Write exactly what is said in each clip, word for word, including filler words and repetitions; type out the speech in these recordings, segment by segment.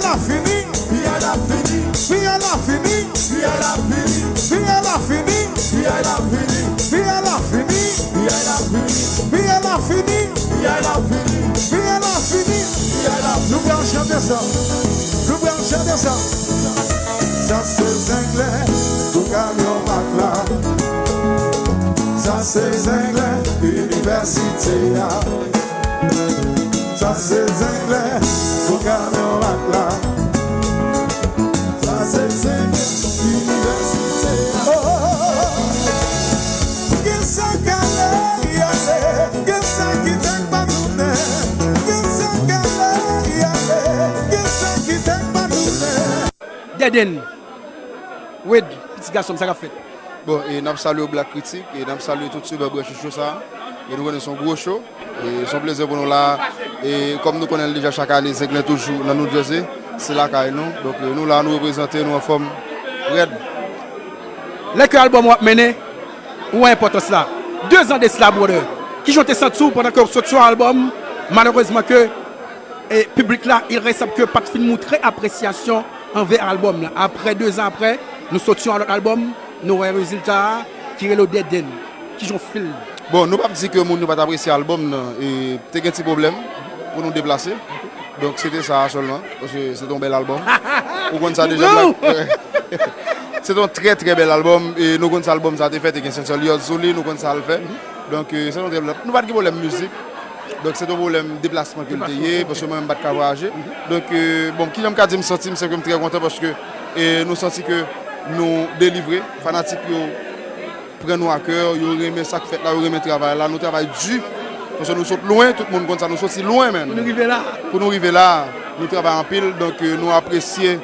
La fini, piyay la fini, piyay la fini, piyay la fini, piyay la fini, piyay la fini, piyay la fini, piyay la fini, piyay la fini, piyay la fini, piyay la fini, piyay la fini. Nou pral chante sa. Nou pral chante sa. Sa se Zenglen pou kamyon mak la. Sa se Zenglen inivèsite a. Sa se Zenglen pou kamyon mak la. Sa se Zenglen inivèsite a. Oh, gen sa k ale, ale, gen sa ki fèk pa tounen. Gen sa k ale, ale, gen sa ki fèk pa tounen. Deden, Wed, pitit gason m, sa k ap fèt? Bon, e n ap salye w Black Critic, e n ap salye tout sibè Bwè Chouchou sa. E nou konnen se yon gwo cho. E se yon plezi pou nou la. E kòm nou konnen l deja, chak ane, Zenglen toujou nan New Jersey. Se lakay nou. Donk, e nou la, nou reprezante, nou anfòm. Rèd. Lè ke albòm w ap mennen, ou wè enpòtans la. Dezan de sila, brother, kijan w te santi w pandan ke w sot yon albòm, malerezman ke e piblik la, il resab ke pa t fin moutre apresyasyon anvè albòm la. Apre, dezan apre, nou soti yon lòt albòm, nou wè rezilta a, ki rele w Dead End. Kijan w feel? Bon, nou p ap di ke moun yo pa t apresye albòm nan, e te gen ti pwoblèm pou nou deplase. Donk, se te sa a sèlman, paske se te yon bèl albòm. Ou konn sa deja, Black. Se te yon trè, trè bèl albòm, e nou konn sa albòm sa a te fè, te gen Sincere Lyodz sou li, nou konn sa l fè. Donk, e, se te yon trè bèl, nou pa t gen pwoblèm mizik. Donk, se te yon pwoblèm deplasman ke l te ye, paske mwen menm m pa t ka vwayaje. Donk, e, bon, kijan m ka di m santi m, se ke m trè kontan paske, e, nou santi ke nou delivre. Fanatik yo pran nou a kè, yo renmen sa k fèt la, yo renmen travay la. Nou travay di, paske nou sot lwen, tout moun konn sa, nou soti lwen, menn. Pou nou rive la. Pou nou rive la, nou travay anpil, donk, e, nou apresye,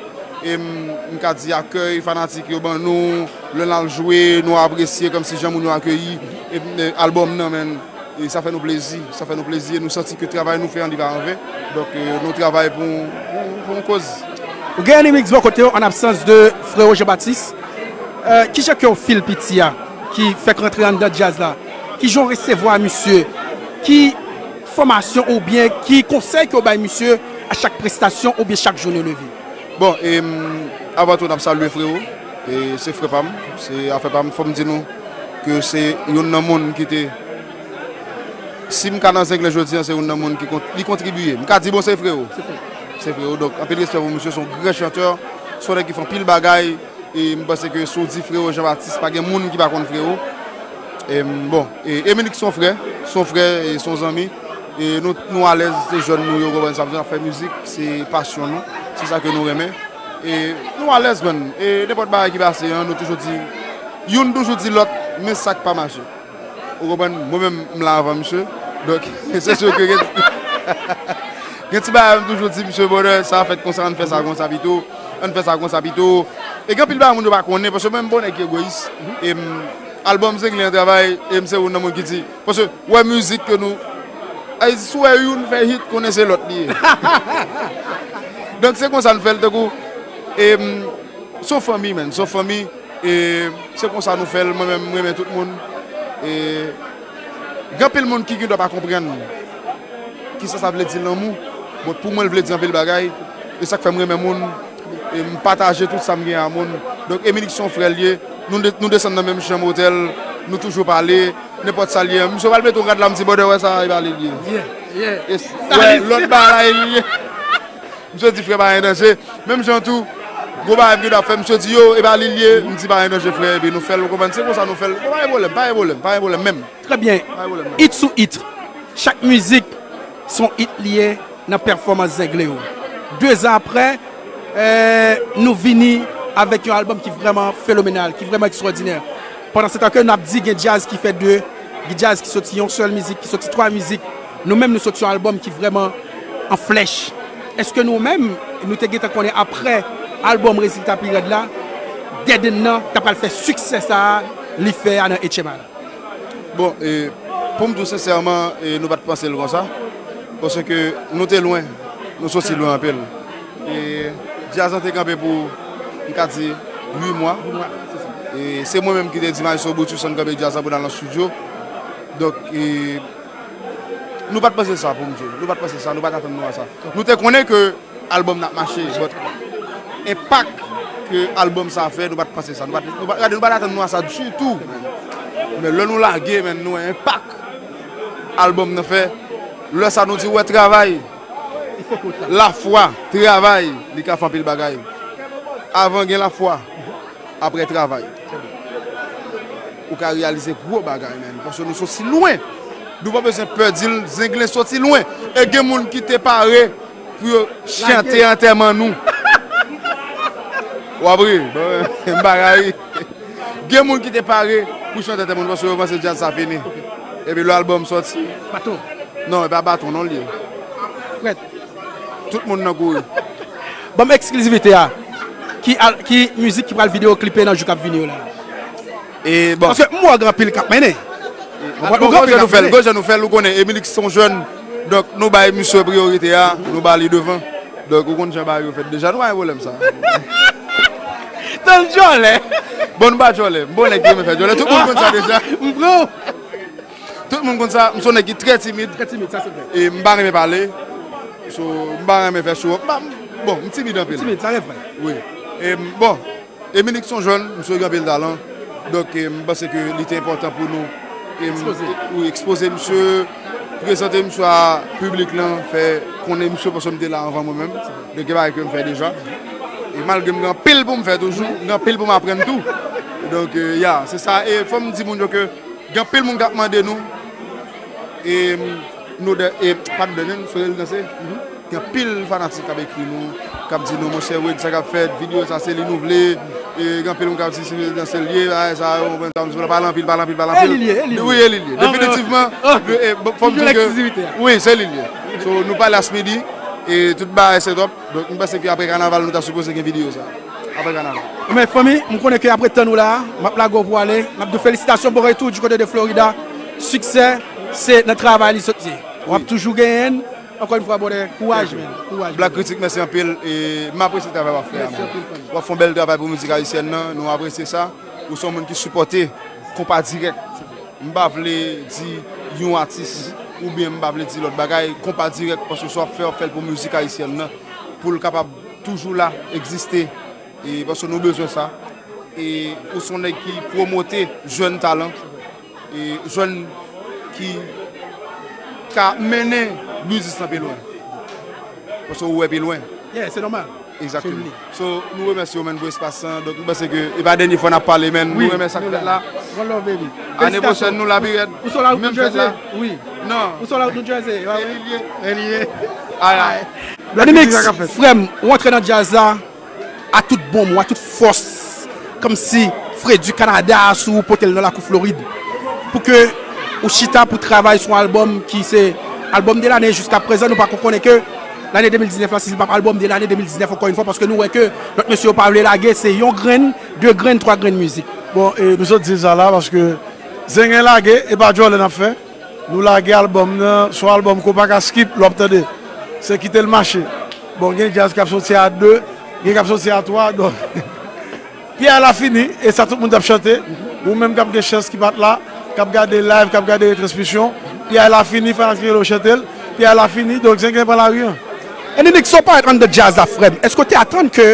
e, m, m ka di akèy fanatik yo ban nou, lè n al jwe, nou apresye kòmsi jan moun yo akeyi, e, e, albòm nan, menn. E sa fè nou plezi, sa fè nou plezi, e nou santi ke travay nou fè an li pa anven. Donk, e, nou travay pou, pou, pou yon koz. Ou gen yon remix bò kote w, an absans de Freo Jean Baptiste. E, kijan ke w feel piti a, ki fèk rantre anndan djaz la? Kijan w resevwa misye? Ki fòmasyon oubyen ki konsèy ke w bay misye a chak prestasyon oubyen chak jou nou leve? Bon, e, m, avan tou, n ap salye Freo. E se frè pa m, se afè pa m. Fò m di nou ke se youn nan moun ki te, si m ka nan Zenglen jodi a, se youn nan moun ki kont-, li kontribiye. M ka di, bon, se Freo. Se Freo. Donk, anpil respè pou misye, se yon gran chantè, se yon nèg ki fè anpil bagay. E m panse ke si w di Freo Jean Baptiste, pa gen moun ki pa konn Freo. E, m, bon, e Emilique se yon frè, se yon frè, e se yon zanmi. E nou, nou alèz, se jèn nou yo, konprann sa m di, n ap fè mizik, se pasyon nou, se sa ke nou renmen. E nou alèz, man. E nenpòt bagay ki pase an, nou toujou di, youn toujou di lòt, men sa k pa mache. Ou konprann? Mwen menm, m la avan misye. Donk, se si ke gen, gen ti bagay m toujou di, misye, brother, sa fèt konsa, ann fè sa konsa pito. Ann fè sa konsa pito. E gen anpil bagay moun yo pa konnen, paske mwen, m pa yon nèg ki egoyis. E m, albòm Zenglen an travay, e m se youn nan moun ki di, paske, wè mizik ke nou, ay, si w wè youn fè hit, konnen se lòt li ye. Donk, se konsa n fè l, tankou, e, m, se yon fanmi, man, se yon fanmi, e se konsa nou fè l, mwen menm, m renmen tout moun. E gen anpil moun ki, ki dwa pa konprann kisa sa vle di lanmou. Bon, pou mwen, l vle di anpil bagay, e sa k fè m renmen moun, e m pataje tout sa m gen a moun. Donk, Emilique se yon frè l ye, nou de-, nou desann nan menm chanm otèl, nou toujou pale, nenpòt sa l ye. Misye pral mete yon rad la, m di, brother, wè sa, e pa li l ye. Yeah, yeah. E s-, wè, lòt bagay la, e li l ye. Misye di, frè, pa gen danje. Menm jan tou, gwo bagay m gen dwa fè, misye di, yo, e pa li l ye. M di, pa gen danje, frè, epi nou fè l, ou konprann? Se konsa nou fè l. Bon, pa gen pwoblèm, pa gen pwoblèm, pa gen pwoblèm menm. Trè byen. Pa gen pwoblèm menm. Hit sou hit. Chak mizik se yon hit li ye nan pèfòmans Zenglen yo. Dezan apre, eh, nou vini avèk yon albòm ki vrèman fenomenal, ki vrèman ekstwòdinè. Pandan se tan ke n ap di gen djaz ki fè de, gen djaz ki soti yon sèl mizik, ki soti twa mizik, nou menm nou soti yon albòm ki vrèman an flèch. Èske nou menm, nou te gentan konnen apre albòm rezilta pi rèd la, Dead End nan ta pral fè siksè sa a li fè a nan H M I? Bon, e, pou m di w sensèman, e, nou pa t panse l konsa, paske nou te lwen, nou soti lwen anpil. E djaz lan te kanpe pou, m ka di, uit mwa. E se mwen menm ki te di Maestro Brutus ann kanpe djaz lan pou n al nan estidyo. Donk, e, nou pa t panse sa, pou m di w. Nou pa t panse sa, nou pa t atann nou a sa. Nou te konnen ke Albòm nan ap mache, but enpak ke albòm sa fè, nou pa t panse sa. Nou pa t, nou pa, gade, nou pa t atann nou a sa ditou. Men lè nou lage, men nou wè enpak albòm nan fè. Lè sa nou di, wè, travay, lafwa, travay, li ka fè anpil bagay. Avan gen lafwa, apre travay, ou ka reyalize gwo bagay, men. Paske nou soti lwen. Nou pa bezwen pè di l, Zenglen soti lwen. E gen moun ki te pare pou yo chante antèman nou. W ap ri. Bon, m pa ka ri. Gen moun ki te pare pou chante antèman nou, paske yo panse djaz sa fini. Epi lè albòm sòti. Baton. Non, e pa baton non l ye. Frèt. Tout moun nan kouri. Ban m eksklizivite a. Ki, al- ki mizik ki pral videyo klipe nan jou k ap vini yo la? E bon. Paske m wè gen anpil k ap mennen. Bon, gwo jan nou fè l, gwo jan nou fè l, ou konnen, Emilix se yon jèn. Donk, nou bay misye priyorite a, nou ba li devan. Donk, ou konn jan bagay yo fèt deja, nou pa gen pwoblèm sa. Tann djòlè. Bon, nou pa djòlè. M bon nèg ki renmen fè djòlè. Tout moun konn sa deja. M pran w. Tout moun konn sa, m se yon nèg ki trè timid. Trè timid, sa se vre. E m pa renmen pale. So, m pa renmen fè show up. M pa, bon, m timid anpil. Timid, sa se vre. Wi. E m, bon, Emilix se yon jèn, misye gen anpil talan. Donk, e, m panse ke li te enpòtan pou nou, e, m, ekspoze. Wi, ekspoze misye, prezante misye a piblik lan, fè konnen misye paske m te la anvan mwen menm. Donk, gen bagay ke m fè deja. E malgre m gen anpil pou m fè toujou, m gen anpil pou m aprann tou. Donk, e, ya, se sa. E fò m di moun yo ke gen anpil moun k ap mande nou. E, nou de, e, pa nou de, nou sou rezo danse. Gen anpil fanatik k ap ekri nou, k ap di nou, monchè Wade, sa k ap fèt, videyo sa se li nou vle. E, gen anpil moun k ap di se rezo danse l ye, bagay sa yo, mwen ta m di, pale anpil, pale anpil, pale anpil. E li l ye, e li l ye. Wi, e li l ye. Definitivman, e, bon, fò m di ke, wi, se li l ye. So, nou pale a Speedy, e tout bagay set up. Donk, m panse ke apre kanaval, nou ta sipoze gen videyo sa. Apre kanaval. Men fanmi, m konnen ke apre tan nou la, m ap lage w pou ale. M ap di w felisitasyon, bon retou du kote de Florida. Siksè, se nan travay li soti. W ap toujou genyen l. Ankò yon fwa, brother, kouraj, man. Kouraj, Black Critic, mèsi anpil. E m apresye travay w ap fè a, man. W ap fè yon bèl travay pou mizik ayisyèn nan. Nou apresye sa. Ou se yon moun ki sipòte Konpa Dirèk. M pa vle di yon atis oubyen m pa vle di lòt bagay, Konpa Dirèk, paske sa w ap fè, w ap fè l pou mizik ayisyèn nan, pou l kapab toujou la, egziste, e paske nou bezwen sa. E ou se yon nèg ki pwomote jèn talan, e jèn ki ka mennen biznis lan pi lwen. Paske ou wè pi lwen. Yeah, se nòmal. Egzakteman. So, nou remèsye w, man, pou espas lan. Donk, m panse ke e pa dènye fwa n ap pale, man. Nou renmen sa k fèt la. One love, baby. Ane pwochèn, nou la pi rèd. Ou sou la wout New Jersey? Wi. Non. Ou sou la wout New Jersey? E li l ye. E li l ye. Ala. Black Mix, frè m, ou antre nan djaz la a tout bonm, ou a tout fòs. Kòmsi Freddy Canada a sou ou pote l nan lakou Florid. Pou ke ou chita pou travay sou yon albòm ki se albòm de lane, jiska prezan nou pako konnen ke lane de mil diznèf la, si l p ap albòm de lane de mil diznèf ankò yon fwa, paske nou wè ke lòt mesye yo pa vle lage, se yon grenn, de grenn, twa grenn mizik. Bon, e nou sot di sa la, paske Zenglen lage, e pa djòlè n ap fè. Nou lage albòm nan, se yon albòm ke w pa ka skip, lè w ap tande. Se kite l mache. Bon, gen djaz k ap soti a de, gen k ap soti a twa, donk, pyè la fini, e sa tout moun t ap chante. Ou menm k ap gen chans ki pa t la, k ap gade live, k ap gade retransmisyon, pyè la fini, fanatik yo chante l, pyè la fini, donk Zenglen pran lari an. Enimik, sa w parèt anndan djaz la, frè m, èske w te atann ke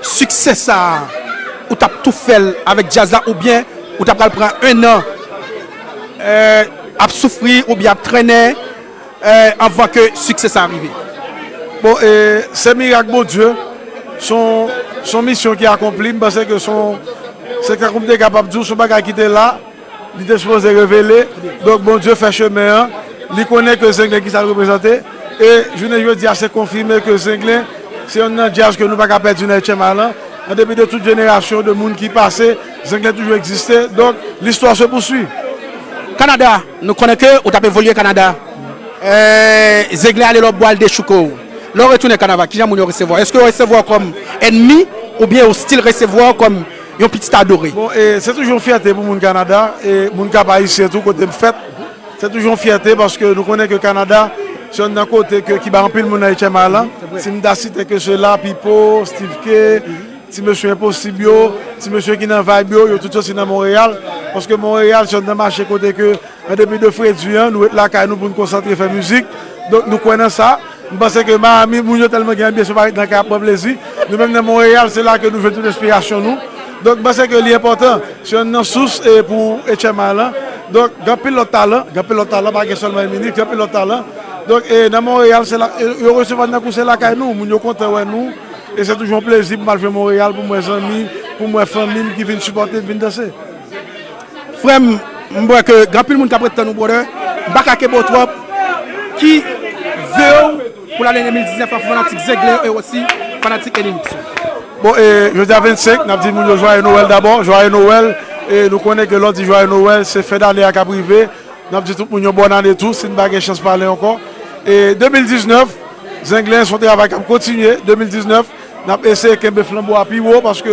siksè sa a, ou t ap tou fè l avèk djaz la, oubyen ou t ap pral pran en an, eh, ap soufri oubyen ap trennen, eh, anvan ke siksè sa a rive? Bon, eh, se mirak Bondye, se yon, se yon misyon ki akonpli, m panse ke se yon, se tankou m te kapab di w, se yon bagay ki te la, li te sipoze revele. Donk, Bondye fè chemen an. Li konnen ke Zenglen kisa l reprezante. E jounen jodi a, se konfime ke Zenglen se yonn nan djaz ke nou pa ka pèdi nan H M I lan. An depi de tout jenerasyon de moun ki pase, Zenglen toujou egziste. Donk, listwa se pouswi. Kanada, nou konnen ke ou t ap evolye Kanada. Eh, Zenglen ale lòtbò al dechouke w. Lè w retounen Kanada, kijan moun yo resevwa w? Èske yo resevwa w kòm ènmi oubyen yo still resevwa w kòm yon pitit adore? Bon, e, se toujou yon fyète pou moun Kanada, e moun k ap Ayisyen tou, kote m fèt. Se toujou yon fyète paske nou konnen ke Kanada, se yonn nan kote ke, ki bay anpil moun nan H M I lan. Si m ta site ke sela, Pipo, Steve K, ti mesye Enposib yo, ti mesye ki nan vibe yo, yo tout soti nan Monreyal. Paske Monreyal, se yonn nan mache kote ke, an depi de Fredi an, nou ret lakay nou pou n konsantre fè mizik. Donk, nou kwè nan sa. M panse ke Miami, moun yo tèlman gen anbyans, yo parèt nan kay ap pran plezi. Nou menm nan Monreyal, se la ke nou jwenn tout enspirasyon nou. Donk, m panse ke li enpòtan. Se youn nan sous, e, pou H M I lan. Donk, gen anpil lòt talan. Gen anpil lòt talan, pa gen sèlman Eminie, gen anpil lòt talan. Donk, e, nan Monreyal, se la, e, yo resevwa n tankou se lakay nou. Moun yo kontan wè nou. E se toujou yon plezi pou m al jwe Monreyal, pou m wè zanmi, pou m wè fanmi m ki vin sipòte, vin danse. Frè m, m wè ke gen anpil moun k ap ret tann ou, brother. M pa ka kenbe w twòp. Ki ve w pou lane de mil diznèf la pou fanatik Zenglen yo e osi fanatik Enimix yo? Bon, e, jodi a vennsenk, n ap di moun yo jwaye Nwèl dabò, jwaye Nwèl. E nou konnen ke lè w di jwaye Nwèl, se fen dane a k ap rive. N ap di tout moun yon bòn ane tou, si n pa gen chans pale ankò. E de mil diznèf, Zenglen, se yon travay k ap kontinye. De mil diznèf, n ap eseye kenbe flanbo a pi wo, paske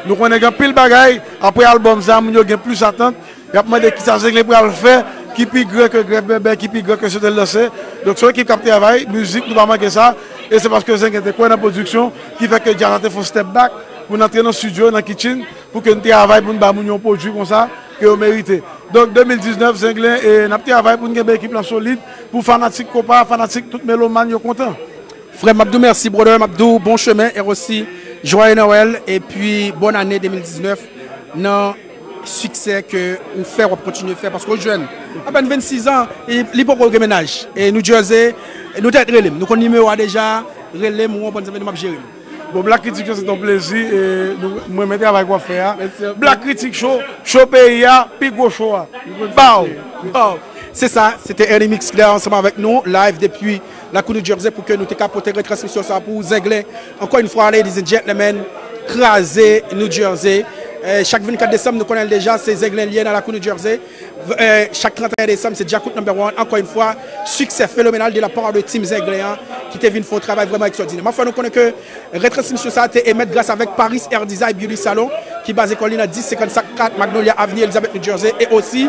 nou konnen gen anpil bagay. Apre albòm sa, moun yo gen plis atant. Y ap mande kisa Zenglen pral fè, ki pi gran ke Grèf Bèbè, ki pi gran ke Sote L Danse. Donk, se yon ekip k ap travay, mizik, nou pa manke sa. E se paske Zenglen te kwè nan pwodiksyon, ki fè ke djaz la te fè yon step back, pou n antre nan estidyo, nan kitchen, pou ke n travay, pou n ba moun yo yon pwodui konsa, ke yo merite. Donk, de mil diznèf, Zenglen, e n ap travay pou n kenbe ekip la solid, pou fanatik konpa, fanatik tout melomàn yo kontan. Frè m, m ap di w mèsi, brother, m ap di w bon chemen, e osi, jwaye Nwèl, epi bòn ane de mil diznèf, nan siksè ke ou fè, w ap kontinye fè, paske w jèn. Apèn vennsis an, e li poko gen mennaj. E New Jersey, nou tèt rele m. Nou konn nimewo a deja, rele m, ou konprann sa m vle di, m ap jere l. Bon, Black Critic Show, se yon plezi, e nou, m renmen travay ke w ap fè a. Mèsi anpil. Black Critic Show, show peyi a, pi gwo show a. Baw! Baw! Se sa, se te Enimix ki la ansanm avèk nou, live depi Lakou New Jersey, pou ke nou te ka pote retransmisyon sa pou Zenglen. Ankò yon fwa, ladies and gentlemen, kraze New Jersey. Eh, chak vennkat desanm, nou konnen l deja, se Zenglen l ye nan Lakou New Jersey. Eh, chak trannteyen desanm, se Djakout number one. Ankò yon fwa, siksè fenomenal de la part de Team Zenglen an, ki te vin fè yon travay vrèman ekstwòdinè. M ap fè nou konnen ke retransmisyon sa a te emèt gras avèk Paris Hair Design Beauty Salon, ki baze kò li nan dis senkannkat Magnolia Avenue, Elizabeth, New Jersey, e osi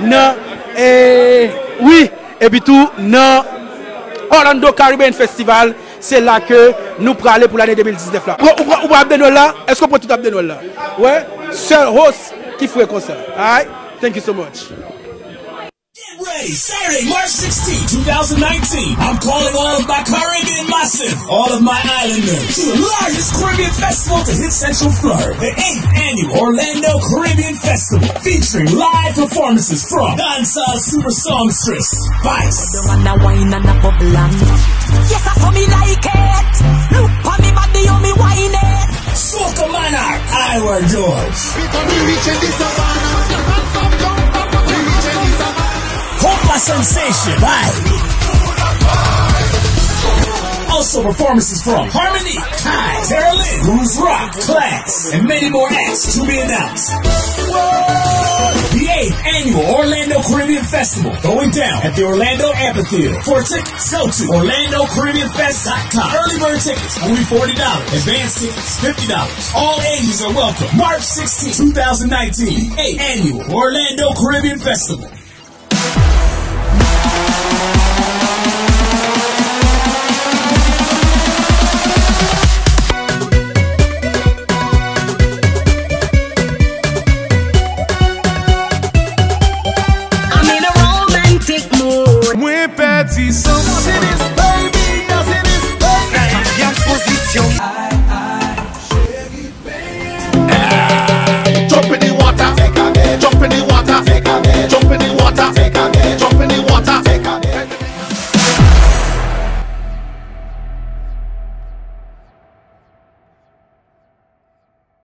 nan, eh, wi, epi tou nan Orlando Caribbean Festival, se la ke nou prale pou lane de mil diznèf la. Ou, ou, ou pran abde Nwèl la? Èske w pran tout abde Nwèl la? Wè, sèl host ki fre konsa. Alright? Thank you so much. Get ready, Saturday, March sixteenth, two thousand nineteen. I'm calling all of my Caribbean massive, all of my islanders, to the largest Caribbean festival to hit Central Florida, the eighth annual Orlando Caribbean Festival, featuring live performances from dancehall super songstress Spice. Don't wanna wine and a bubble and yes, I saw me like it. Look for me body, how me wine it. Soca Monarch, Iwer George. Because we reaching the savannah. We reaching the savannah. Compa Sensation, Vibe. Also performances from Harmony, Kai, Terralyn, Bruce Rock, Class, and many more acts to be announced. The eighth annual Orlando Caribbean Festival going down at the Orlando Amphitheater. For tickets, go to Orlando Caribbean Fest dot com. Early bird tickets, only forty dollars. Advanced tickets, fifty dollars. All ages are welcome. March sixteenth, two thousand nineteen, eighth annual Orlando Caribbean Festival.